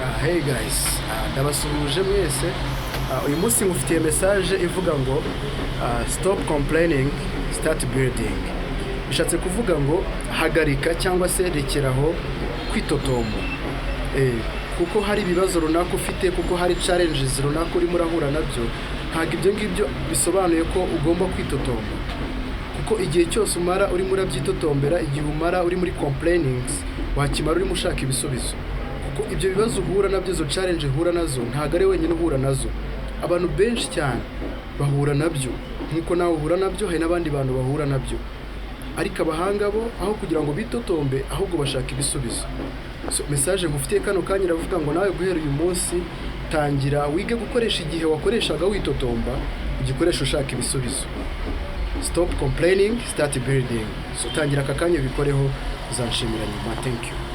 Hey guys, ndabasuhuje mwese. Uyu munsi ngufitiye message ivuga ngo "Stop complaining, start building." Bishatse kuvuga ngo hagarika cyangwa se rekeraho kwitotomba. Kuko hari ibibazo runaka ufite, kuko hari challenges runaka urimo urahura nabyo, ntabwo ibyo ngibyo bisobanuye ko ugomba kwitotomba, kuko igihe cyose umara urimo urabyitotombera, igihe umara uri muri complainings, wakimara urimo ushaka ibisubizo, kuko ibyo bibazo uhura nabyo, izo challenge uhura nazo, ntabwo ari wenyine uhura nazo. Abantu benshi cyane bahura nabyo. Nk'uko nawe uhura nabyo, hari n'abandi bantu bahura nabyo. Ariko abahanga bo, aho kugira ngo bitotombe, ahubwo bashaka ibisubizo. So, message ngufitiye kano kanya iravuga ngo nawe guhera uyu munsi tangira wige gukoresha igihe wakoreshaga witotomba, ugikoresha ushaka ibisubizo. Stop complaining, start building. So tangira aka kanya ubikoreho, uzanshimira nyuma. Thank you.